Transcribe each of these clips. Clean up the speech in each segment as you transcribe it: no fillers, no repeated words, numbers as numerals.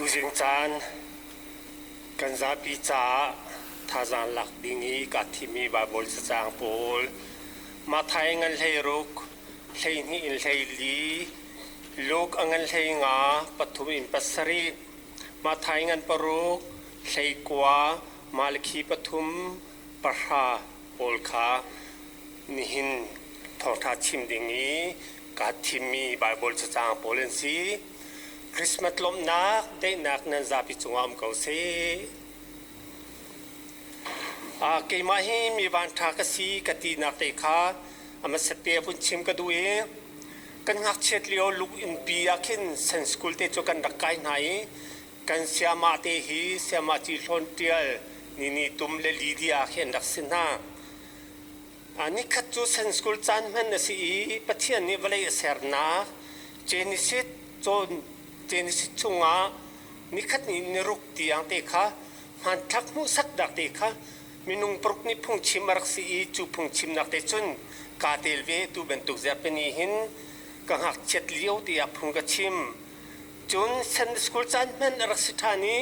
Tuzing caan kan zapi caah thazaang lak ding i kaa thimmi Baibal cacang pawl Matthai ngan 16, 12 in 14, Luke a ngan 15, 3 in 7, Matthai ngan 6, 19, Malakhi 3, 10 pawl kha nihin thawngṭha chim ding i kaa thimmi Baibal cacang pawl an si. Christmas lawmhnak daihnak nan zapi cungah um ko seh. Keimah hi mi vanṭha ka si ka tinak te kha a hmasat vun chim ka duh i kan ngakchiat lio luk innpi ah khin San School te cu kan rak kai hna i kan sayamah te hi sayamah Ci Hlawn Ṭial, Nini Tum le Lydia khi an rak si hna. Nikhat cu San School caan hman a si i Pathian nih vawlei a sernak Genesis cawn Genesis chungah nikhat ni niruk tiang te kha hmanthlak hmuhsaknak te kha minung paruk nih phungchim a rak si i cu phungchimnak te cun kaa tel ve tu bantuk zarhpini hin ka ngakchiat lio tiah phung ka chim. Cun Sunday School caan hman a rak si ṭhan i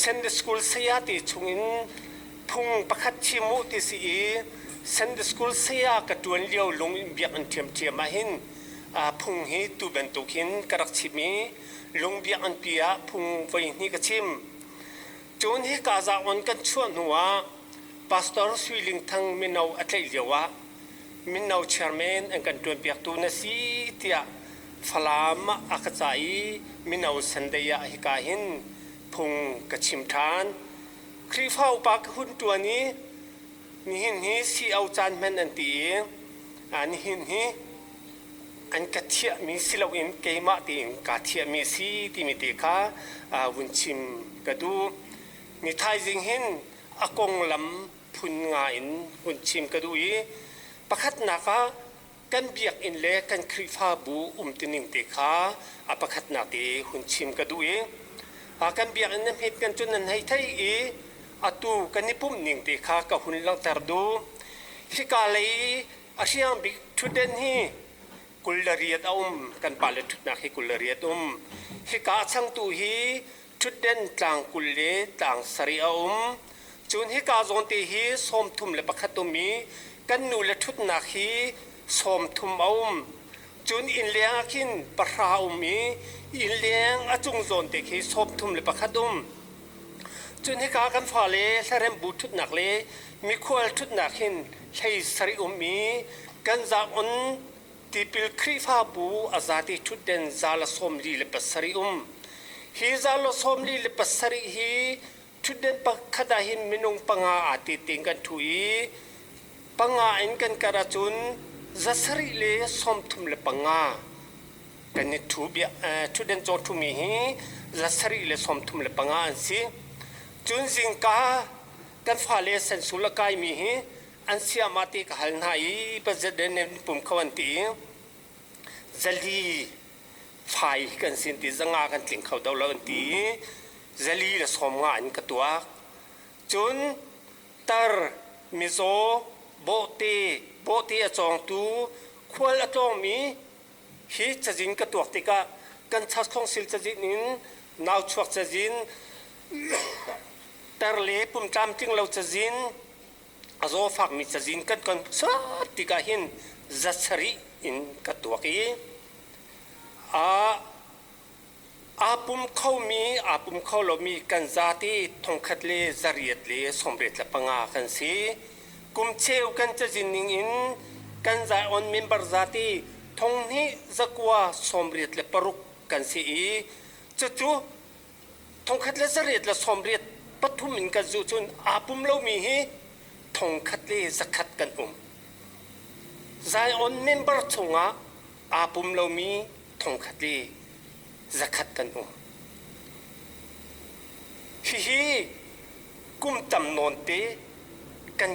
Sunday School saya te chungin phung pakhat chim u ti si i Sunday School saya ka ṭuan lio lung in biakinn ṭhiamṭhiam ah hin phung hi tu bantuk hin ka rak chim i lung biakinn pi ah phung voi hnih ka chim. Cun hika zaon kan chuah hnu ah Pastor Sui Ling Thang mino a tlaih lio ah mino chairman an kan ṭuanpiaktu na si tiah Falam ah a ka cah i mino Sunday ah hika hin phung ka chim ṭhan. Khrihfa upa ka hun ṭuan i nihin hi CO caan hman an ti i nihin hi an ka thiahmi si loin keimah tein kaa thiahmi si timi te kha vun chim ka duh. Ni thaizing hin a konglam phun nga in hun chim ka duh i pakhatnak ah kan biakinn le kan Khrihfabu umtuning te kha a pakhatnak te hun chim ka duh i kan biakinn na hmet kan cu nan hei thei i atu kan i pumh ning te kha ka hun langhter duh. Hika lei a hriang bik ṭhutden hi 28 a um kan pale ṭhutnak hi 28 um. Hika a changtu hi ṭhutden tlang 20 le tlang 7 a um. Cun hika zawnte hi 31 um i kan nu le ṭhutnak hi 30 a um. Cun innleng ah khin 10 um i innleng a cung zawnte khi 31 um. Cun hika kan fale hlaremh bu ṭhutnak le mikhual ṭhutnak hin 17 um i kan zaang Tipil Khrihfabu a zate ṭhutden 147 um. Hi 147 hi ṭhutden pakhat ah hin minung panga aa te tein kan ṭhu i panga in kan kar ahcun 735 kan i ṭhu bia ṭhutden caw ṭhumi hi 735 an si. Cun zingka kan fale sensul a kaimi hi an siamah ti ka hal hna i pazet nan pum kho an ti i 400 fai kan sin ti 500 kan tling kho do lo an ti i 150 in ka tuak. Cun tar mizaw bawhte bawhte a cawngtu khual a tlawngmi hi cazin ka tuak tikah kan church council cazin in nau chuak cazin tar le pum tlamtling lo cazin a zawfakmi cazin kan kan sat tikah hin 700 in ka tuak i aa pum khomi aa pum kho lomi kan zate 1885 kan si. Kum cheu kan cazin ning in kan Zion member zate 2986 kan si i cucu 1883 in kan zuh cun aa pum lomi hi 1100 kan um. Zion member chungah aa pum lomi 1100 kan um. Hihi kum tam nawn te kan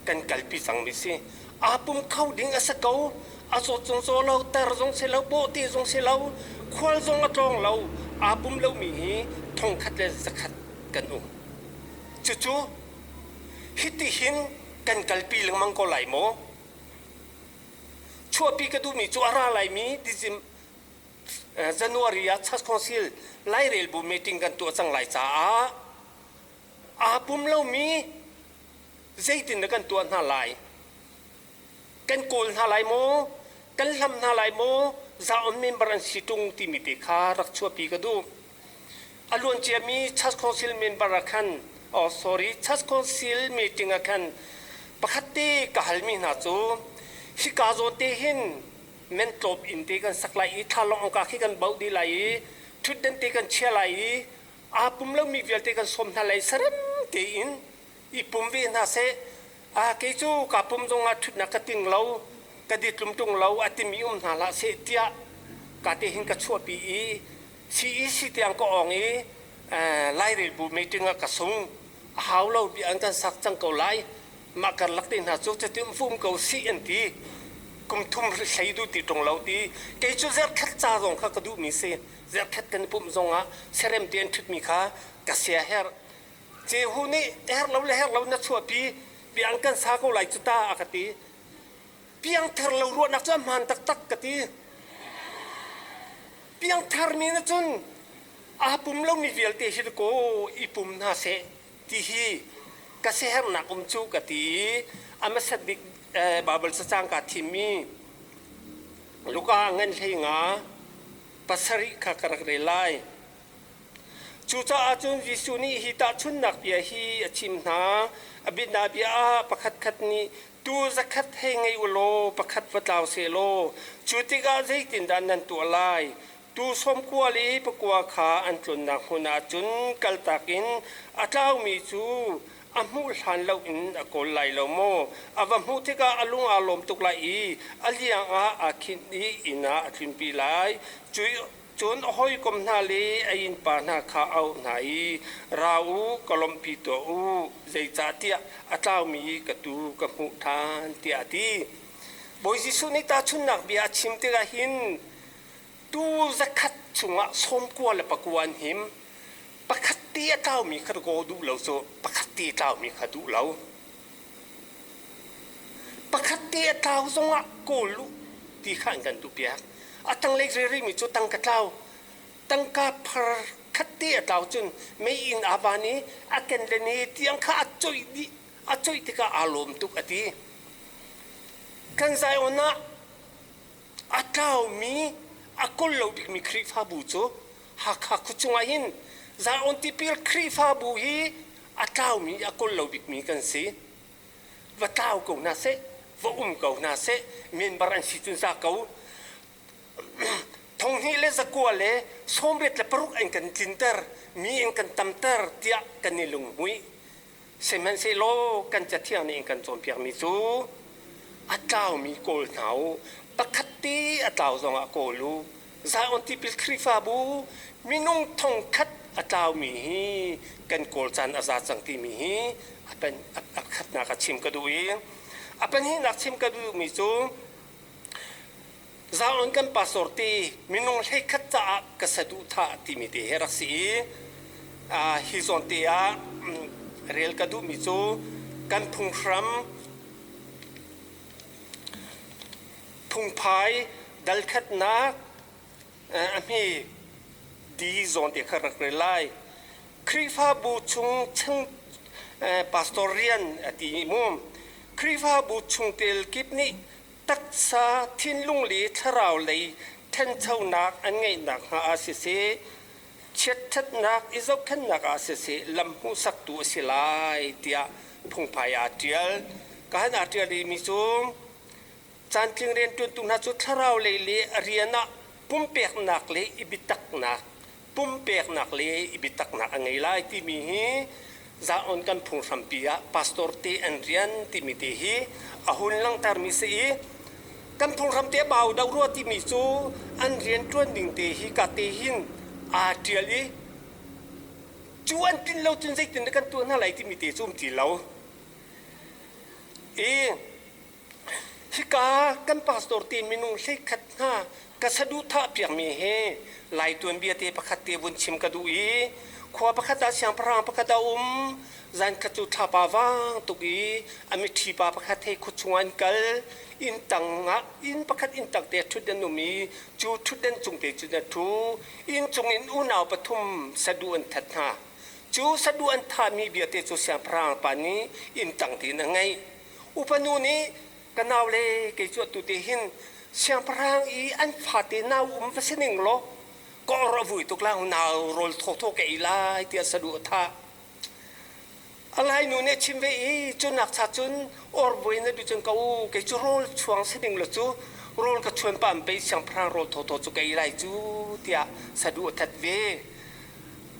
kan kalpi cangmi si. Aa pum kho ding a si ko. A zawt zong zaw lo, tar zong si lo, bawhte zong si lo, khual zong a tlawng lo. Aa pum lomi hi 1100 kan um. Cucu hitihin kan kalpi lengmang ko lai maw? Chuahpi ka duhmi cu a ra laimi January ah Church Council Lairel bu meeting kan tuah cang lai caah aa pum lomi zeitin dah kan tuah hna lai? Kan kawl hna lai maw? Kan hlam hna lai maw? Zaon member an si ṭung timi te kha rak chuahpi ka duh. A luan ciami Church Council member ah khan, oh sorry, Church Council meeting ah khan pakhat te ka halmi hna cu hika zawn te hin men tlawp inn te kan sak lai i thlalawng ka khi kan bauh dih lai i ṭhutden te kan chia lai i aa pum lomi vialte kan sawm hna lai sarem tein i pum ve hna seh. A kei cu ka pum zongah ṭhutnak ka ting lo, ka ditlum ṭung lo a timi um hna hlah seh tiah ka te hin ka chuahpi i CEC tiang ka awng i Lairel bu meeting ah ka sung. A hau lo bia an kan sak cang ko lai. Mah karlak te hna cu cuti um fum ko sih an ti. Kum thum hlei duh ti ṭung lo ti. Kei cu zerkhat ca zong kha ka duhmi si. Zerkhat kan i pumh zongah serem te an ṭhutmi kha ka sia herh. Jehu nih herh lo le herh lo na chuahpi bia an kan sa ko lai cu ta a ka ti. Piangthar lo ruahnak cu a hmaan taktak ka ti. Piangthar mi na cun aa pum lomi vialte hi kaw i pum hna seh ti hi ka siaherhnak um cu ka ti i a hmasat bik Baibal cacang kaa thimmi Luka ngan hlei nga pasarih kha ka rak rel lai. Cucaah cun Jesuh nih hi tahchunhnak bia hi a chim hna. A bianabia ah pakhatkhat nih tuu zakhat hei ngei u law pakhat va tlau sehlaw cu tikah zeitindah nan tuah lai? Tuu sawmkua le pakua kha an tlunnak hmun ah cun kaltak in a tlaumi cu a hmuh hlan loin a kawl lai lo maw? A va hmuh tikah a lung aa lawm tuk lai i a liang ah aa khinh i inn ah a tlunpi lai. Cu Cun a hawikom hna le a innpa hna kha a auh hna i, Ra u, ka lawmhpi tuah u, zeicahtiah a tlaumi ka tuu ka hmuh ṭhan, tiah a ti. Bawi Jesuh nih tahchunhnak bia a chim tikah hin tuu zakhat chungah sawmkua le pakua an him. Pakhat te a tlaumi kha kaw duh lo cu pakhat te tlaumi kha duh lo. Pakhat te a tlau zongah kawl u ti kha an kan duhpiak. A tanglei rerimi cu tangka tlau, tangka phar khat te a tlau cun meiinn aa van i a ken le ni tiang kha a coih dih. A coih tikah aa lawm tuk a ti. Kan Zion ah a tlaumi a kawl lo bikmi Khrihfabu cu Hakha khuachung ah hin Zion tipil Khrihfabu hi a tlaumi a kawl lo bikmi kan si. Va tlau ko hna seh, va um ko hna seh, member an si cun za ko. Thonghnih le zakua le sawmriat le paruk an kan tlinter, mi an kan tamter tiah kan i lunghmuih. Sihmanhsehlaw kan Cathiang nih in kan cawnpiakmi cu a tlaumi kawl hna u, pakhat te a tlau zongah kawl u. Zion Tipil Khrihfabu minung thongkhat a tlaumi hi kan kawl caan a za cang timi hi a khatnak a chim ka duh i a pahnihnak chim ka duhmi cu Zion kan pastor te minung hleikhat caah ka saduhthah timi te hi rak si i hi zawn te ah rel ka duhmi cu kan phunghram phungphai dalkhatnak a hme di zawn te kha rak rel lai. Khrihfabu chung chung pastor rian a ti mu. Khrihfabu chungtel kip nih taksa, thinlung le thlarau lei ṭhanchonak an ngeih nakhnga ah siseh, chiatṭhatnak i zohkhenhnak ah siseh lam hmuhsaktu a si lai tiah phungphai aa ṭial. Ka han aa ṭial rihmi cu caantling rianṭuantu hna cu thlarau lei le a rian ah pumpeknak le i biataknak pumpeknak le i biataknak a ngei lai timi hi Zion kan phunghrampi ah pastor te an rian timi te hi a hun langhtermi si i kan phunghram te bau do rua timi cu an rian ṭuan ding te hi ka te hin aa ṭial i cu an tlin lo cun zeitin dah kan tuah hna lai timi te cu um ti lo i Hika kan pastor te minung hleikhat hna ka saduhthah piakmi hi Lai tuanbia te pakhat te vun chim ka duh i. Khua pakhat ah siangpahrang pakhat a um. Zankhat cu thlapa vang tuk i a miṭhi pa pakhat he khuachung ah an kal. Inn tang ah inn pakhat inn tang te ṭhutdan um i cu ṭhutdan cung te cun a ṭhu. Inn cung in unau pathum saduh an that hna. Cu saduh an thahmi vialte cu siangpahrang pa nih inn tang tein a ngeih. Upa nu nih ka naule kei cu atu te hin siangpahrang i an fate nau um va si ning law ka or a vui tuk la nau rawl thawthaw ka ei lai tiah saduh a thah. A lainu nih a chim ve i cu nak cha cun or buai na duh cun ka u kei cu rawl chuang si ding lo cu rawl ka chuan pah pei siangpahrang rawl thawthaw cu ka ei lai cu tiah saduh a that ve.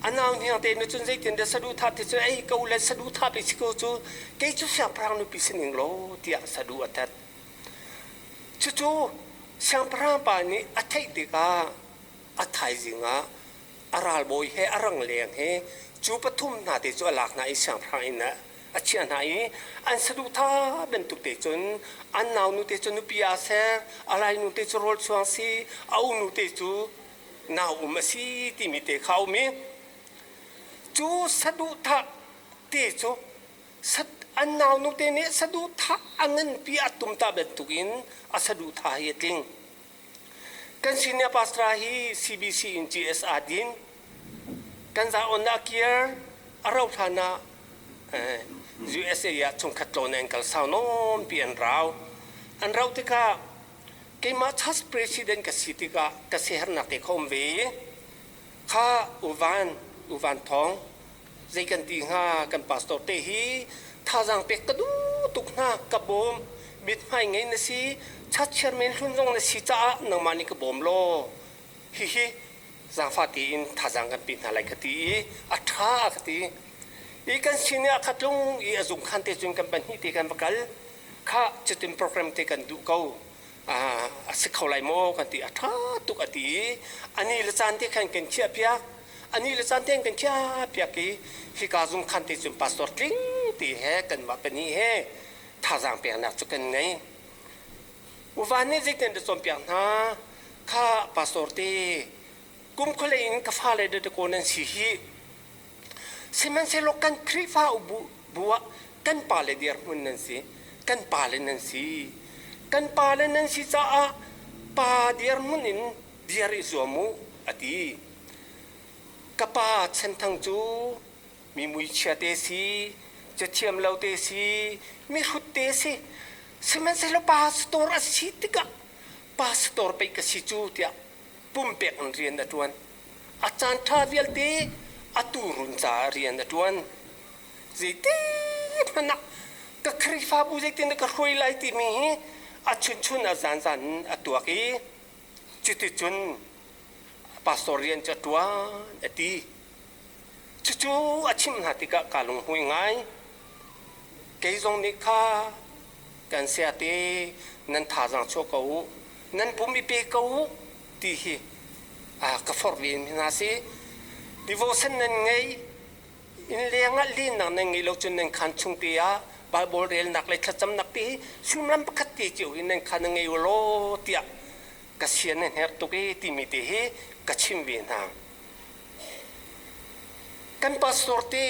A nau hniang te nih cun zeitin dah saduh thah ti cu ei ko le saduh thah pe si ko cu kei cu siangpahrang nupi si ning law tiah saduh a that. Cucu siangpahrang pa nih a theih tikah a thaizing ah a ralbawi he a rangleng he cu pathum hna te cu a lak hna i siangpahrang inn ah a chiah hna i an saduhthah bantuk te cun an naunu te cu nupi aa ser, a lainu te cu rawl chuang si, a unu te cu nau um a si timi te kha a um i cu saduhthah te cu an naunu te nih saduhthah a nganpi a tumtah bantukin a saduhthah hi a tling. Kan senior pastor hi CBC in GSR din kan za on ah kir a rau hlan ah USA ah chungkhat tlawn an kal sau nawn pi an rau. An rau tikah keimah church president ka si tikah ka siaherhnak te kha um ve i kha uvan uvan thawng zei kan ti hnga kan pastor te hi thazaang pek ka duh tuk hna ka bawm mithmai ngei na si church chairman hlun zong na si caah nangmah nih ka bawm law hihi zaangfah tein thazaang kan pe hna lai ka ti i a ṭha ka ti i kan sin ah kha tlung i a zung khan te cun kan pahnih te kan va kal kha cutin program te kan duh ko a si kho lai maw kan ti a ṭha tuk a ti i ani le caan te khan kan khiah piak ani le caan te kan khiah piak i hika zung khan te cun pastor tling ti he kanmah pahnih he thazaang peknak cu kan ngei uva nih zeitin dah cawnpiak hna kha pastor te kum khualei in ka fale dadaw nan si hi Sihmanhsehlaw kan Khrihfa bu ah kan pale dirhmun nan si, kan pale nan si. Kan pale nan si caah pa dirhmun in dir i zuam u, a ti. Ka pa Chanthang cu mi muichia te si, cathiam lo te si, mihrut te si. Sihmanhsehlaw pastor a si tikah pastor pei ka si cu tiah pumpek in rian a ṭuan. A caan ṭha vialte a tuurun caah rian a ṭuan. Zeiti hmanh ah ka Khrihfabu zeitin dah ka hruai lai timi hi a chunchun a zanzan in a tuak i cuticun pastor rian cu a ṭuan a ti. Cucu a chimh hna tikah kaa lunghmui ngai. Kei zong nih kha kan sayate nan thazaang chuah ko u, nan pum i pe ko u ti hi ka forh ve hna si. Devotion nan ngei, inn leng ah lennak nan ngei lo cun nan khaan chung te ah Bible relnak le thlacamnak te hi sullam pakhat te cio hi nan khaan ngei u law tiah ka sian na hner tuk i timi te hi ka chim ve hna. Kan pastor te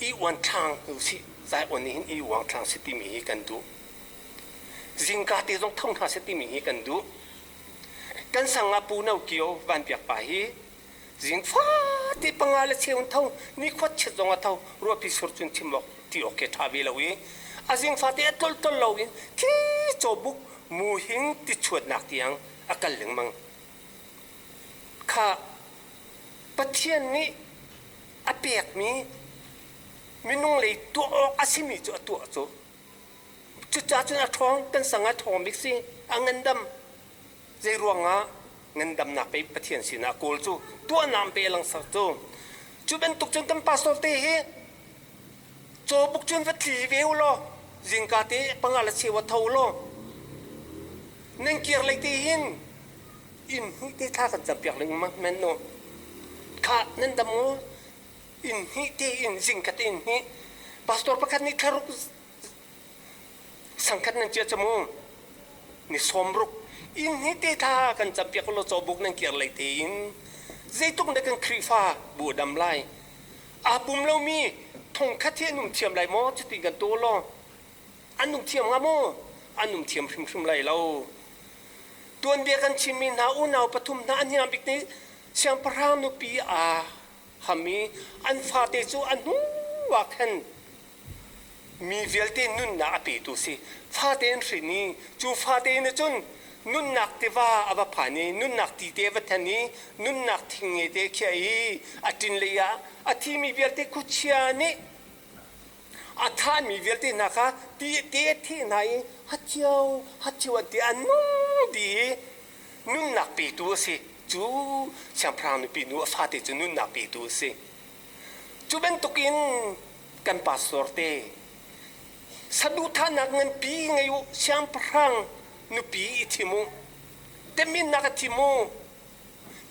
i uan thlang usih zai on hin i uang thlang si timi hi kan duh. Zingka te zong tho hna seh timi hi kan duh. Kan sang ah Pu No Kio Van Biak pa hi zing fate panga le cheu in tho ni khuat chiat zong a tho ruahpi sur cun chim awk ti awk ke ṭha ve lo i a zing fate a tlol tlol lo in khi cawbuk mu hing ti chuatnak tiang a kal lengmang. Kha Pathian nih a pekmi minung lei tuah awk a simi cu a tuah cu Cucaah cun a ṭhawng, kan sang a ṭhawng bik si, a ngandam. Zei ruangah ngandamnak pei Pathian sinah kawl cu tuahnak pe langsak cu. Cu bantuk cun kan pastor te hi cawbuk cun va tli ve u law zingka te panga le cheu a tho law nan kir lei te hin inn hnih te thla kan campiak lengmang men no kha nan dam u inn hnih te in zingkhat inn hnih pastor pakhat nih thlaruk sangkhat nan cia camu ni sawmruk inn hnih te thla kan campiak law cawbuk nan kir lei te in. Zeitluk dah kan Khrihfa bu a dam lai? Aa pum lomi thongkhat hi an um thiam lai maw? Cuti kan tuah law an um thiam hnga maw? An um thiam hrimhrim lai lo. Tuanbia kan chimmi hna unau pathum hna an hniang bik nih siangpahrang nupi aa ham i an fate cu a hnu ah khan mi vialte nunnak a petu si. Fate an hrin i cu fate nih cun nunnak tiva a va phan i nunnak ti te a va then i nunnak thingnge te a khiah i a ṭin lei ah a thimi vialte khuachia nih a thahmi vialte hna kha ti te a theh hna i hathio hathio an ti an nung dih i nunnak petu a si. Cu siangpahrang nupi nu a fate cu nunnak petu a si. Cu bantukin kan pastor te saduhthahnak nganpi ngei u, siangpahrang nupi i thim u, teminnak a thim u,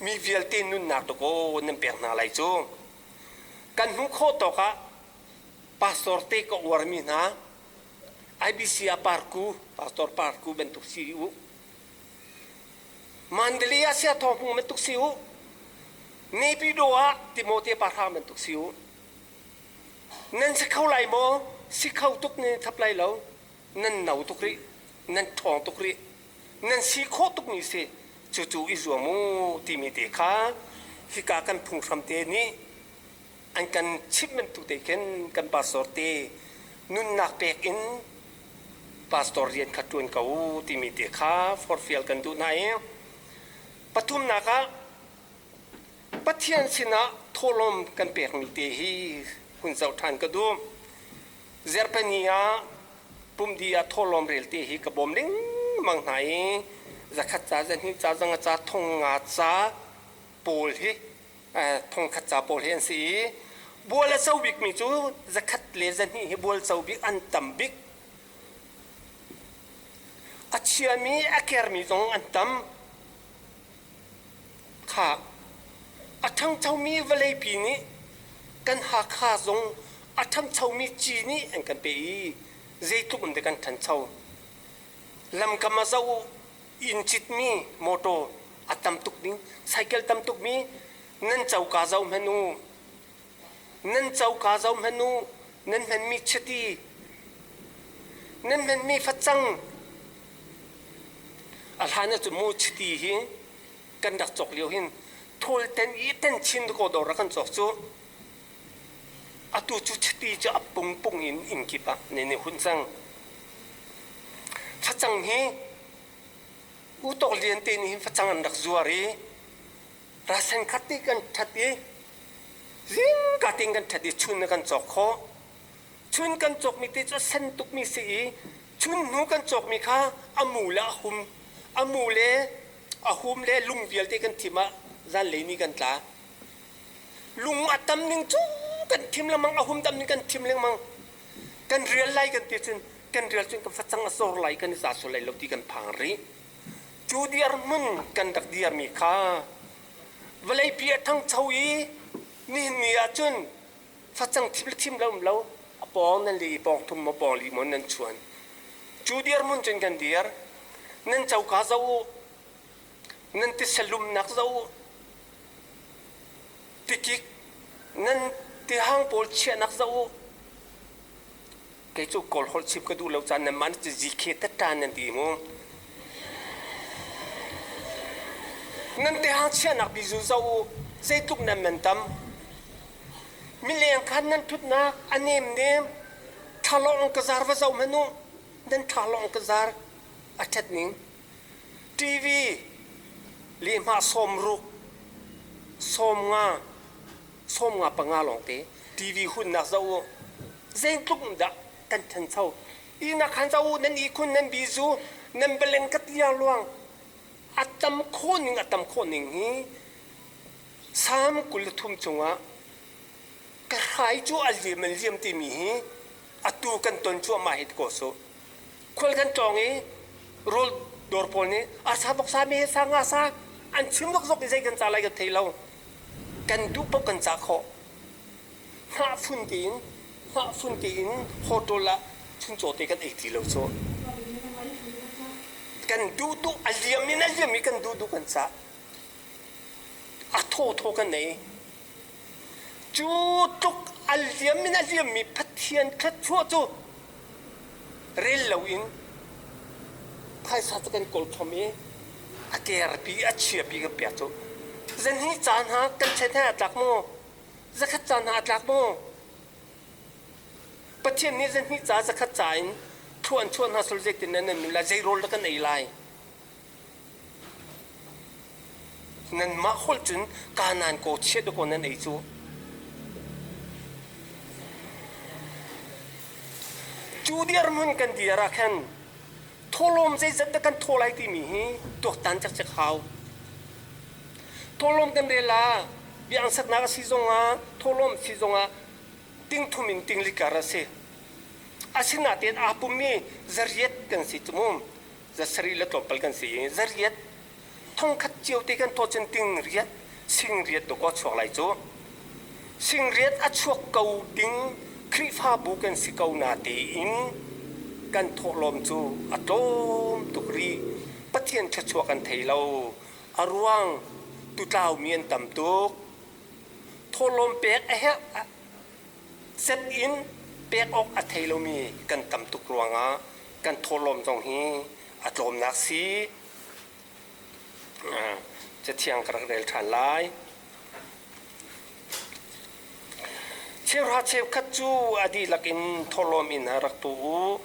mi vialte nunnak dakaw nan pek hna lai cu. Kan hmuh khawh tawk ah pastor te ka uarmi hna IBC ah Parku, Pastor Parku bantuk si u. Mandalay ah Sia Thawng Hmung bantuk si u. Naypyidaw ah Timote Pahrang bantuk si u. Nan si kho lai maw? Si kho tuk nan i thap lai lo. Nan no tuk rih. Nan ṭhawng tuk rih. Nan si khawh tukmi si. Cucu i zuam u timi te kha hika kan phunghram te nih an kan chimh bantuk te khin kan pastor te nunnak pek in pastor rian kha ṭuan ko u timi te kha forhfial kan duh hna i pathumnak ah Pathian sinah thawhlawm kan pekmi te hi hun zoh ṭhan ka duh. Zerpani ah pumdi ah thawhlawm rel te hi ka bawm lengmang hna i zakhat ca, zahnih ca, zanga ca, thong nga ca pawl hi thongkhat ca pawl hi an si i bual a co bikmi cu zakhat le zahnih hi bual co bik an tam bik. A chiami a kermi zong an tam. Kha a ṭhangchomi vawleipi nih kan Hakha zong a ṭhangchomi ci nih an kan pe i zeitluk in dah kan ṭhancho. Lamkam a zoh u, inn citmi motor a tam tuk ding, cycle tam tukmi nan coka zoh hmanh u. Nan coka zoh hmanh u, nan hmanmi chiti, nan hmanmi facang. A hlan ah cu mu chiti hi kan rak cawk lio hin thawl ten i ten chin ko dawr ah kan cawk cu. Atu cu chiti cu a pungpung in inn kip ah nan i hunh cang. Facang hi Utawk Lian te nih hin facang an rak zuar i rasen khat ti kan ṭhat i zingka tein kan ṭhat i chun ah kan cawk khawh. Chun kan cawkmi te cu a sen tukmi si i chun hnu kan cawkmi kha a mu le a hum a mu le a hum le lung vialte kan thim ah zanlei ni kan tla. Lung a tam ning cu kan thim lengmang a hum tam ning kan thim lengmang. Kan rial lai kan ti cun kan rial cun kan facang a sor lai kan i za sual lai lo ti kan phang rih. Cu dirhmun kan rak dirmi kha vawleipi a ṭhangcho i nihin ni ahcun facang thim le thim lo um lo a pawng nan le i pawng thum maw pawng li maw nan chuan. Cu dirhmun cun kan dir. Nan coka zoh u. Nan tisa lumnak zoh u. Tikik nan tihang pawl chiahnak zoh u. Kei cu Kawl holh chim ka duh lo caan nan mah nih GK tatta nan ti mu. Nan tehang chiahnak bizu zoh u, zeitluk nan man tam. Mileng khan nan thutnak a nem nem, thlalawng ka zar va zoh hmanh u, nan thlalawng ka zar a ṭhat ning. TV lehhmah sawmruk, sawmnga, 75 lawngte TV hunnak zoh u. Zeitluk dah kan ṭhancho. Ihnak khan zoh u, nan ihkhun, nan bizu, nan baleng ka tiang luang. A tam khawh ning, a tam khawh ning hi Salm 23 cungah ka hrai cu a liam an liam timi hi atu kan ton cuahmah hi ko su. Khual kan tlawng i rawl dawr pawl nih arsa voksa me sa nga sa an chim zokzok i zei kan ca lai kan thei lo. Kan duh paoh kan cah khawh. Hnah fun tein hnah fun tein hotel ah chuncaw te kan ei ti lo cu. Kan duh duh a liam in a liam i kan duh duh kan cah. A thawthaw kan ei. Cu tluk a liam in a liammi Pathian thluachuah cu rel loin phaisa cu kan kawl thom i a kerpi a chiapi kan pek cu. Zan hi caan ha kan chen he a tlak maw? Zakhat caan ha a tlak maw? Pathian nih zan hnih ca zakhat ca in thlua an chuah hna sul zeitin nan nun lai zei rawl dah kan ei lai? Nanmah holh cun Kanaan kaw chiah dakaw nan ei cu. Cu dirhmun kan dir ah khan thawhlawm zeizat dah kan thawh lai timi hi tuaktan cekcek hau. Thawhlawm kan rel ah biakinn saknak a si zongah thawhlawm si zongah tingthum in tinglikar a si. Asinain aa pummi zariat kan si cu mu. Zasarih le tlawmpal kan si i zariat thongkhat cio te kan thawh cun ting riat sing riat dawkaw a chuak lai cu. Sing riat a chuak ko ding Khrihfabu kan si ko na tein kan thawhlawm cu a tlawm tuk rih. Pathian thluachuah kan thei lo. A ruang tutlaumi an tam tuk. Thawhlawm pek a herh set in pek awk a thei lomi kan tam tuk ruangah kan thawhlawm zong hi a tlawmnak si. Cathiang ka rak rel ṭhan lai. Cheuhra cheukhat cu a dihlak in thawhlawm in rak tu u.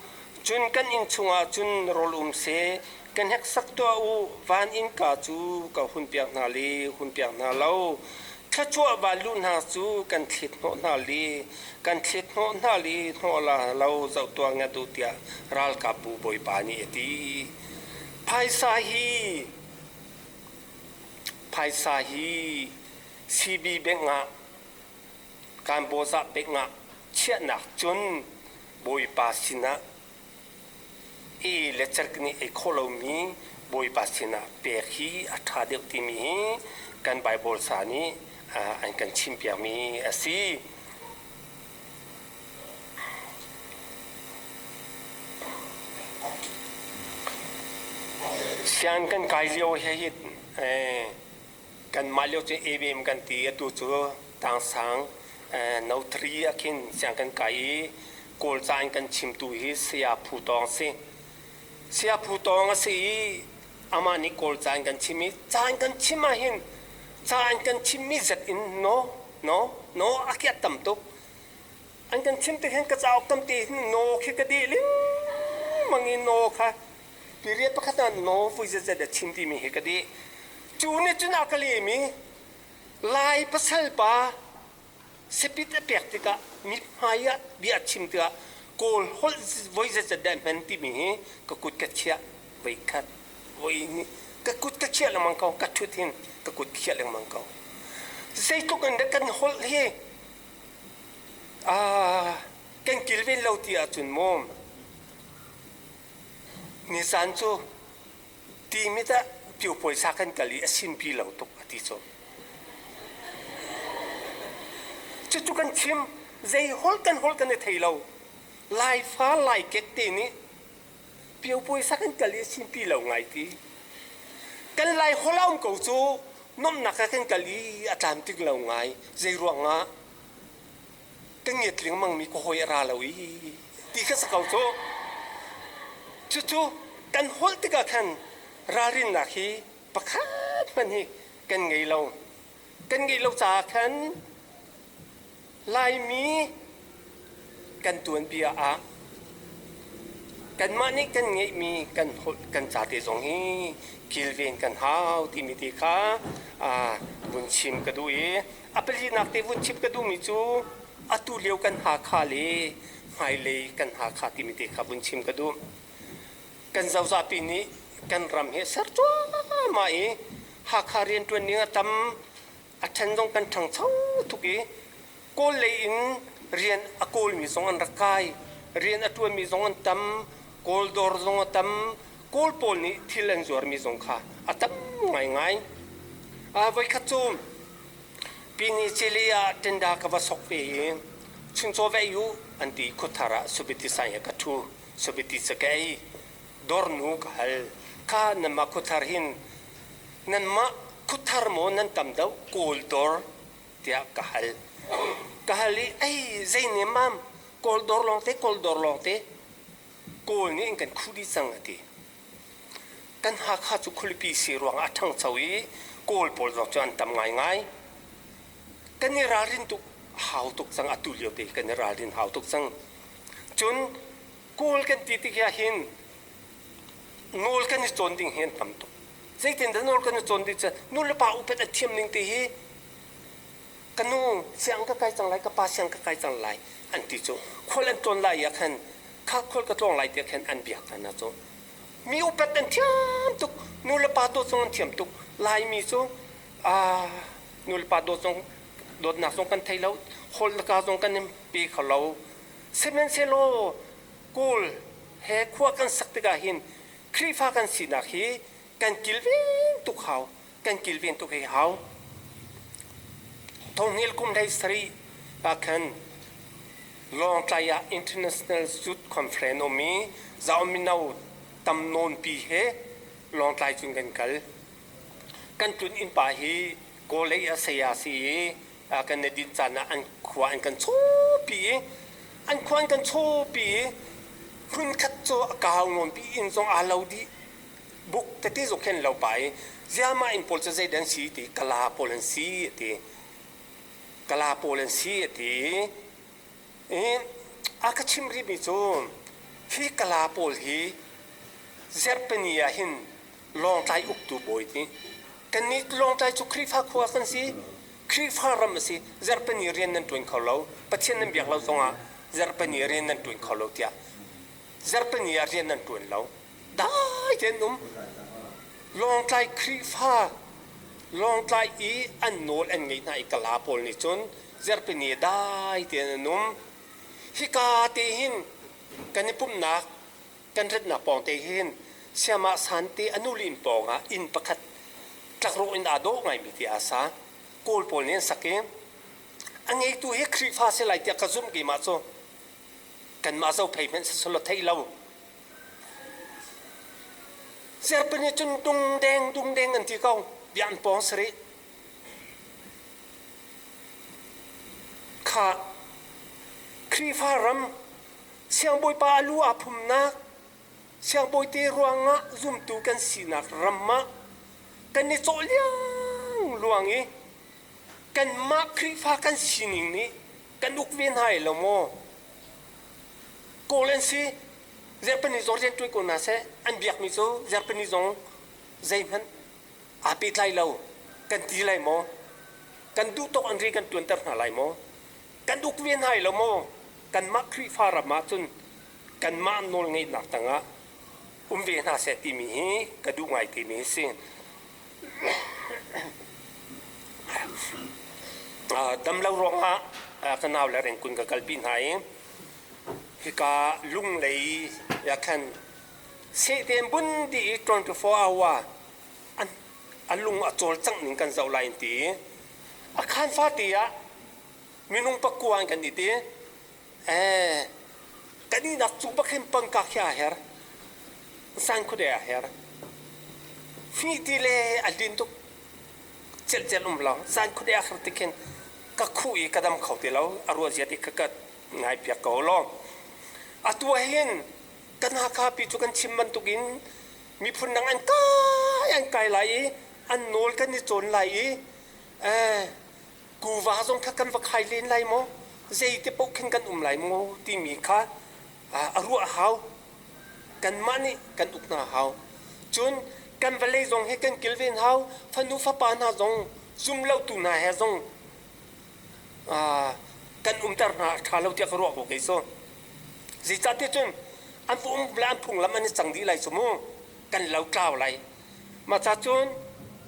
Cun kan inn chungah cun rawl um seh, ka hneksak tuah u, van innka cu ka hunpiak hna le hunpiak hna lo. Thluachuah vanlu hna cu kan thlet hnawh hna le kan thlet hnawh hna le hnawh la lo zoh tuah ngat u tiah ralkapbu bawipa nih a ti. Phaisa hi phaisa hi CB bank ah Kanbawza bank ah chiahnak cun Bawipa sinah i le cerk nih ei khawh lomi Bawipa sinah pek hi a ṭha deuh timi hi kan Baibal sa nih an kan chimpiakmi a si. Sian kan kai lio he hi kanmah lio cu ABM kan ti atu cu tangsang no 3 ah khin siang kan kai i Kawl ca in kan chimtu hi Saya Phu Tawng a si. Saya Phu Tawng a si i amah nih Kawl ca in kan chim i ca in kan chim ahhin ca in kan chimmi zat in no no no a kiat tam tuk. An kan chim tik hin ka cauk tamte hin no khi ka deh lengmang i no kha period pakhat ah no vui zetzet a chim timi hi ka deh. Cu nih cun a ka lem i Lai pasal pa sepit a pek tikah mithmai ah bia a chim tikah Kawl holh voi zetzet dah hman timi hi ka kut ka chiah voi khat voi hnih ka kut ka chiah lengmang ko ka ṭhut hin ka kut ka chiah lengmang ko zeitluk in dah kan holh hi kan kilven lo ti ahcun maw nizan cu Timit ah pio puaisa kan kal i a sinpi lo tuk a ti cu. Cucu kan chim zei holh kan holh kan i thei lo. Laifa laikek te nih pio puaisa kan kal i a sinpi lo ngai ti. Kan lai holh a um ko cu nuamhnak ah kan kal i a tlam tik lo ngai. Zei ruangah ka ngiat lengmangmi ka hawi a ra lo i ti kha si ko cu. Cucu kan holh tikah khan ralrinnak hi pakhat hmanh hi kan ngei lo. Kan ngeih lo caah khan Laimi kan tuanbia ah kanmah nih kan ngeihmi kan holh kan ca te zong hi kilven kan hau timi te kha vun chim ka duh i A palinak te vun chim ka duhmi cu atu lio kan Hakha le hmailei kan Hakha timi te kha vun chim ka duh. Kan zozapi nih kan ram hi ser cuahmah i Hakha rianṭuan ning a tam, a ṭhen zong kan ṭhangcho tuk i Kawl lei in rian a kawlmi zong an rak kai, rian a ṭuanmi zong an tam, Kawl dawr zong a tam, Kawl pawl nih thil an zuarmi zong kha a tam ngaingai. Voikhat cu Pini Chile ah tenda ka va sok ve i chuncaw ve u an ti khuathar ah subiti sai he ka ṭhu subiti ca ka ei dawrnu ka hal kha nanmah khuathar hin nanmah Khuthar maw nan tam deuh Kawl dawr tiah ka hal. Ka hal i ei zei ne mam Kawl dawr lawngte Kawl dawr lawngte Kawl nih an kan khuh dih cang a ti. Kan Hakha cu khualipi si ruangah a ṭhangcho i Kawl pawl zong cu an tam ngaingai. Kan i ralrin tuk hau tuk cang atu lio te kan i ralrin hau tuk cang. Cun Kawl kan ti tik ah hin nawl kan i cawn ding hi an tam tuk. Zeitindah nawl kan i cawn ding cu nu le pa upat an thiam ning te hi ka nu siang ka kai cang lai ka pa siang ka kai cang lai an ti cu khual an tlawn lai ah khan kha khual ka tlawng lai tiah khan an biak hna cu mi upat an thiam tuk nu le pa dawt zong an thiam tuk Laimi cu nu le pa dawt zong dawtnak zong kan thei lo holh le ka zong kan in pe kho lo sihmanhsehlaw Kawl he khua kan sak tikah hin Khrihfa kan sinak hi kan kilven tuk hau kan kilven tuk hi hau. Thonghil kum hlei sarih ah khan Lawngtlai ah International Youth Conference um i Zau mino tam nawnpi he Lawngtlai cun kan kal. Kan tlun innpa hi Kawlei ah saya si i kan i dinh caan ah an khua an kan chawpi i an khua an kan chawpi i hmunkhat cu a kau nawnpi inn zong aa lo dih buk tete zong khin lo pa i ziahmah inn pawl cu zeidah an si ti kala pawl an si a ti kala pawl an si a ti i a ka chim rihmi cu hi kala pawl hi Zerpani ah hin Lawngtlai uktu bawi ti kannih Lawngtlai cu Khrihfa khua kan si Khrihfa ram a si Zerpani rian nan ṭuan kho lo Pathian nan biak lo zongah Zerpani rian nan ṭuan kho lo tiah Zerpani ah rian nan ṭuan lo Dai tein um. Lawngtlai Khrihfa Lawngtlai i an nawl an ngeih hna i Kala pawl nih cun Zerpini dai tein an um. Hika te hin kan i pumhnak kan ratnak pawng te hin Siamah Sante a nu le inn pawng ah inn pakhat tlakrawh in aa dawh ngaimi ti aa sa. Kawl pawl nih an sak i a ngeitu hi Khrihfa si lai tiah ka zumh keimah cu. Kanmah Zophei hmanh siselaw theih lo. Serpi nih cun dungdeng dungdeng an ti ko. Bia an pawng si rih. Kha Khrihfa ram siangbawipa a lu aa phumnak siangbawite ruangah zumtu kan sinak ram ah kan i cawh liang luang i kanmah Khrihfa kan sining nih kan uk ve hna i lo maw? Kawl an si. Zerpani zong rian ṭuan ko hna seh. An biakmi cu Zerpani zong zeihmanh aa pehtlai lo. Kan ti lai maw? Kan duh tawk an rian kan ṭuanter hna lai maw? Kan uk ve hna lo maw? Kanmah Khrihfa ram ah cun kanmah nawlngeihnak tangah um ve hna seh timi hi ka duh ngai timi hi si. Damlo ruangah ka nau le rengkun ka kalpi hna i hika lunglei ah khan sehte an bun dih i 24 hour a lung a cawlcangh ning kan zoh lai an ti i a khan fate ah minung pakua an kan i ti. Eh, kan ihnak cung bak hin pangka khi aa her. San khuade aa her. Hnih ti le a lin tuk celcel um lo. San khuade aa her tik hin ka khuh i ka dam kho ti lo. A ruah zia ti ka ka ngai piak ko lo. Atu ah hin kan Hakha pi cu kan chim bantukin miphun dang an kai an kai lai i an nawl kan i cawn lai i eh, kuva zong kha kan va khai len lai maw zeite paoh khin kan um lai maw timi kha a ruah a hau kanmah nih kan uk hna hau cun kan vawlei zong hi kan kilven hau fanu fapa hna zong zum lotu hna he zong kan umter hna a ṭha lo tiah ka ruah ko kei cu zeicahtiah cun an va um le an phunglam an i cang dih lai cu mu kan lo tlau lai Mah ca cun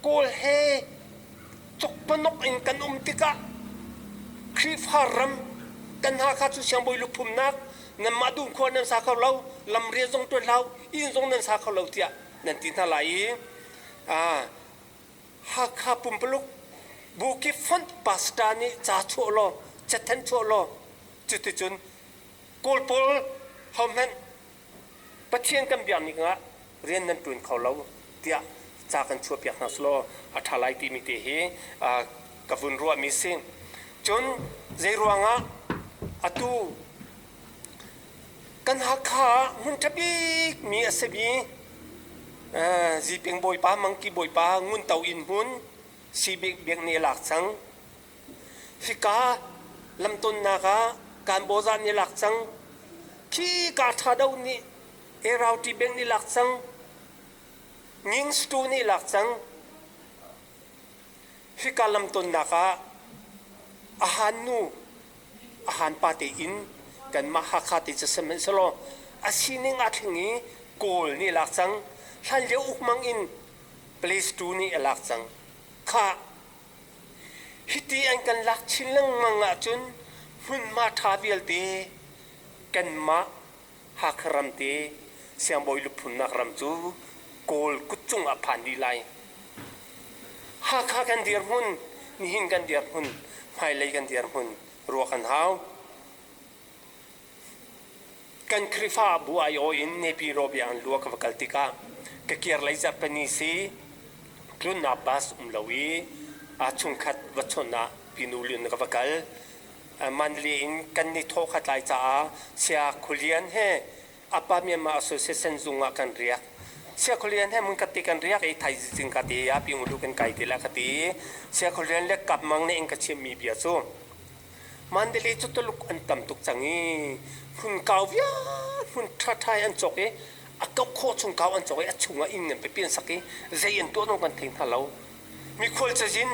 Kawl he cukpanuk in kan um tikah Khrihfa ram kan Hakha cu siangbawi luphumnak nanmah dungkhua nan sa kho lo, lamrian zong ṭuan hlah u, inn zong nan sa kho lo tiah nan ti hna lai i Hakha pumpaluk Bukip fonh pastor nih ca chuah law, cathanh chuah law, cuticun Kawl pawl hohmanh Pathian kan biakning ah rian nan ṭuan kho lo tiah ca kan chuahpiak hna selaw a ṭha lai timi te hi ka vun ruahmi si. Cun zei ruangah atu kan Hakha ah hmun ṭha bikmi a simi Ziping bawipa, Mangki bawipa, Ngun To inn hmun Sibik biak nih a lak cang. Hika lamtonnak ah Kanbawza nih a lak cang. Khi ka ṭha do nih Erauti Bank nih lak cang. Ngingstu nih lak cang. Hika lamtonnak ah a han nu a han pa te in kanmah Hakha te cu sihmanhsehlaw a sining aa thleng i Kawl nih lak cang. Hlanlio ukmang in Place tu nih a lak cang. Khah! Hiti an kan lak chin lengmang ahcun hmunhma ṭha vialte kanmah Hakha ram te Siangbawi luphunnak ram cu Kawl kutcung ah phan dih lai. Hakha kan dirhmun, nihin kan dirhmun, hmailei kan dirhmun ruah kan hau. Kan Khrihfabu aiawh in Nepiro biakinn lua ka va kal tikah ka kirlei zarhpini si tlunnak bus um lo i aa chungkhat va chawnh ah Pinu Lun ka va kal. Mandalay in kan ni thawh khat lai caah Saya Khualian he Apa Myanmar Association zung ah kan riak. Saya Khualian he hmun khat te kan riak i thaizing ka te ah Pingulu kan kai te la ka ti. Saya Khualian le Kap Mang nih in ka chimmi bia cu Mandalay cu Tuluk an tam tuk cang i hmun kau vial hmun ṭhaṭha in an cawk i a kauh khawh chung kau an cawk i a chungah inn ngan pipi an sak i zei an tuah zong kan thei hna lo. Mikhual cazin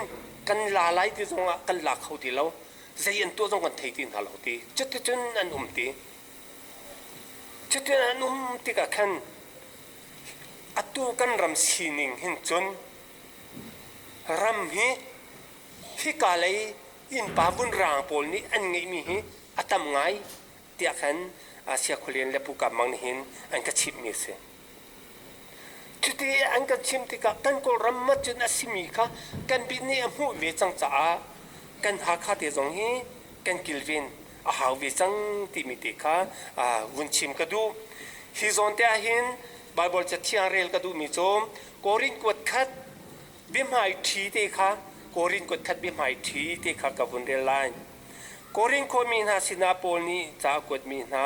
kan la lai ti zongah kan la kho ti lo. Zei an tuah zong kan thei ti hna lo ti. Cuticun an um ti. Cutin an um tikah khan atu kan ram sining hin cun ram hi hika lei innpa vunraang pawl nih an ngeihmi hi a tam ngai tiah khan Asia khualian le Pu Kap Mang nih hin an ka chimhmi a si. Cuti an kan chim tikah kan Kawlram mat cun a simi kha kan bit nih a hmuh ve cang caah kan Hakha te zong hi kan kilven a hau ve cang timi te kha vun chim ka duh. Hi zawn te ah hin Baibal cathiang rel ka duhmi cu Korin kuat khat biahmai ṭhi te kha Korin kuat khat biahmai ṭhi te kha ka vun rel lai. Korin khuami hna sinah Paul nih ca a kuatmi hna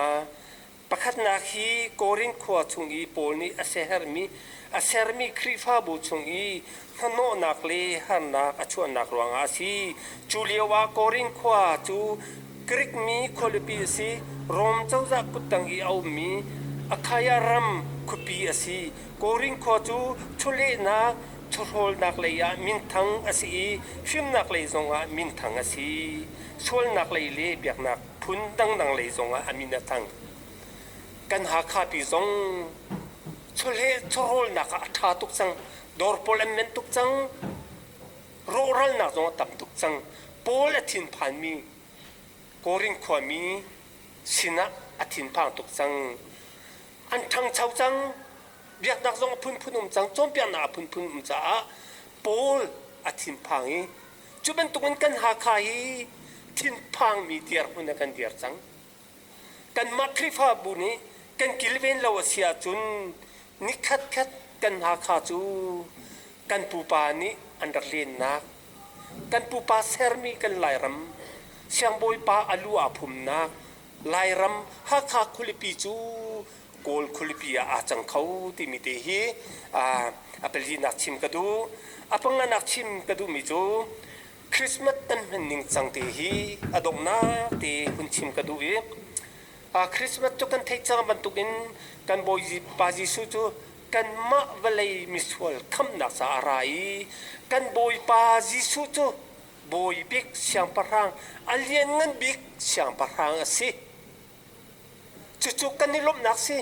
pakhatnak hi Korin khua chung i Paul nih a siaherhmi a sermi Khrihfabu chung i hnahnawhnak le harnak a chuahnak ruangah a si. Cu lioah Korin khua cu Grik mi khualipi a si. Rom cozah kuttang i a ummi Akhaia ram khuapi a si. Korin khua cu chawlehnak, chawhrawlnak lei ah minthang a si i fimnak lei zongah minthang a si. Sualnak lei le biaknak phun dangdang lei zongah a min a thang. Kan Hakha pi zong chawleh chawhrawlnak ah a ṭha tuk cang. Dawr pawl an menh tuk cang. Rawhralnak zong a tam tuk cang. Paul a thinphanmi Korin khuami sinah a thinphang tuk cang. An ṭhangcho cang. Biaknak zong a phunphun um cang. Cawnpiaknak a phunphun um caah Paul a thinphang i cu bantukin kan Hakha hi thinphangmi dirhmun ah kan dir cang. Kanmah Khrihfabu nih kan kilven lo a si ahcun nikhat khat kan Hakha cu kan pupa nih an rak lennak, kan pupa sermi kan Lairam, siangbawipa a lu aa phumnak Lairam Hakha khualipi cu Kawl khualipi ah aa cang kho timi te hi a palinak chim ka duh. A panganak chim ka duhmi cu Christmas kan hman ning cang te hi a donghnak te hun chim ka duh i Christmas cu kan theih cang bantukin kan Bawipa Jesuh cu kanmah vawlei misual khamhnak caah a ra i kan Bawipa Jesuh cu Bawi bik siangpahrang a lianngan bik siangpahrang a si. Cucu kan i lawmhnak si.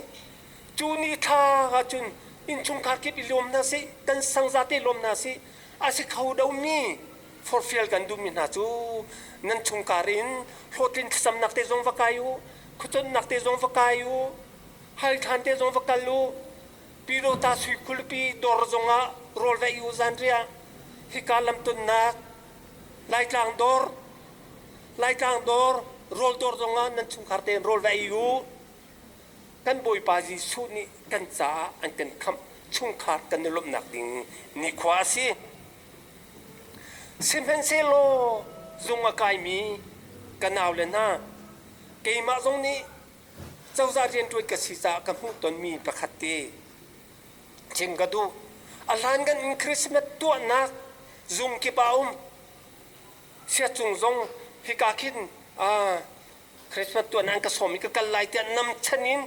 Cu ni thla ahcun innchungkhar kip i lawm hna sih, kan sang zate lawm hna sih. A si kho domi forfial kan duhmi hna cu nan chungkhar in hlawhtlin thlacamnak te zong va kai u, khuaconnak te zong va kai u, halthlan te zong va kal u, Pyidawta sui khulipi dawr zongah rawl va ei u zanriah hika lamtonnak Laitlang dawr Laitlang dawr rawl dawr zongah nan chungkhar tein rawl va ei u. Kan Bawipa Jesuh nih kan caah an kan khamh. Chungkhar kan i lawmhnak ding nikhua a si. Sihmanhsehlaw zung a kaimi ka naule hna, keimah zong nih cozah rianṭuan ka si caah ka hmuh tonmi pakhat te chim ka duh. A hlankan in Christmas tuahnak zung kip ah a um. Siacung zong hika khin Christmas tuan an ka sawm i ka kal lai tiah nam chan in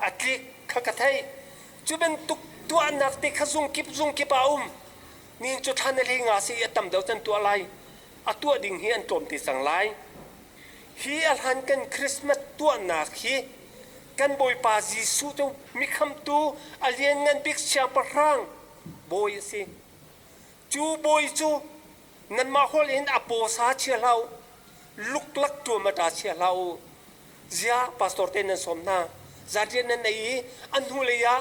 a tlik kha ka theih. Cu bantuk tuahnak te kha zungkip zungkip ah a um. Ni cu thla na hlei nga si i a tam deuh can tuah lai. A tuah ding hi an tlawm te cang lai. Hi a hlan kan Christmas tuahnak hi kan Bawipa Jesuh cu mikhamtu a lianngan bik siangpahrang bawi a si. Cu bawi cu nanmah holh in a pawsa chia hlah u, luklak ṭuam a ṭa chia hlah u. Ziah pastor te nan sawm hna. Zanriah nan ei i a hnulei ah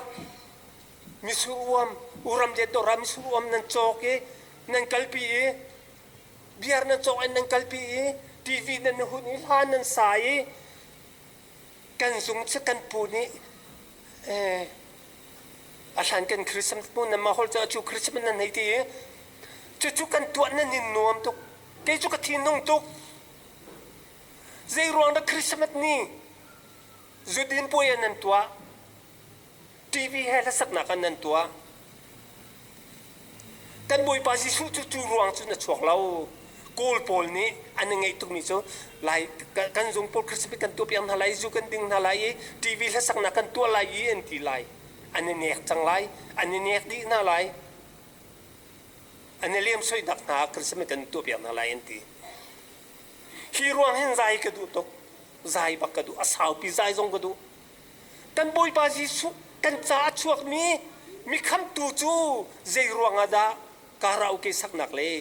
misur uam, uram le dawr ah misur uam nan cawk i nan kalpi i beer nan cawk in nan kalpi i TV nan hun i hla nan sa i kan zung cu kan pu nih a hlan kan Christmas mu nan mah holh cu cu Christmas nan hei ti i cucu kan tuah nan in nuam tuk kei cu ka thinung tuk zei ruang dah Christmas ni zudin puai ah nan tuah TV he hlasaknak ah nan tuah kan Bawipa Jesuh cu cu ruang cu na chuak lo Kawl pawl nih an i ngeih tukmi cu lai kan zung pawl Christmas kan tuah piak hna lai zu kan ding hna lai i TV hlasaknak kan tuah lai i an ti lai an i nek cang lai an i nek dih hna lai an i lem soinak hna Christmas kan tuah piak hna lai an ti hi ruang hin zai ka duh tuk zai bak ka duh a saupi zai zong ka duh kan Bawipa Jesuh kan ca a chuakmi mikhamtu cu zei ruang ah dah karaoke saknak le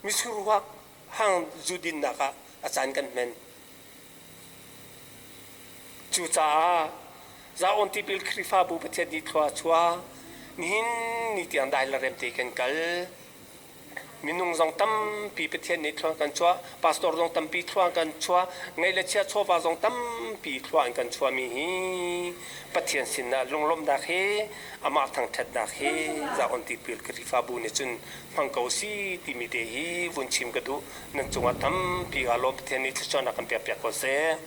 mitsur hang zu dinnak ah a caan kan hman. Cucaah Zaon tipil Khrihfabu Pathian nih thlua a chuah. Nihin ni tiang dai le rem te kan kal. Minung zong tampi Pathian nih thlua kan chuah. Pastor zong tampi thlua kan chuah. Ngeih le chia chawva zong tampi thlua an kan chuahmi hi Pathian sinah lunglawmhnak he amah thangṭhatnak he Zaon tipil Khrihfabu nih cun hmang ko si timi te hi vun chim ka duh. Nan cungah tampi kaa lawm. Pathian nih thluachuahnak kan pekpiak ko seh.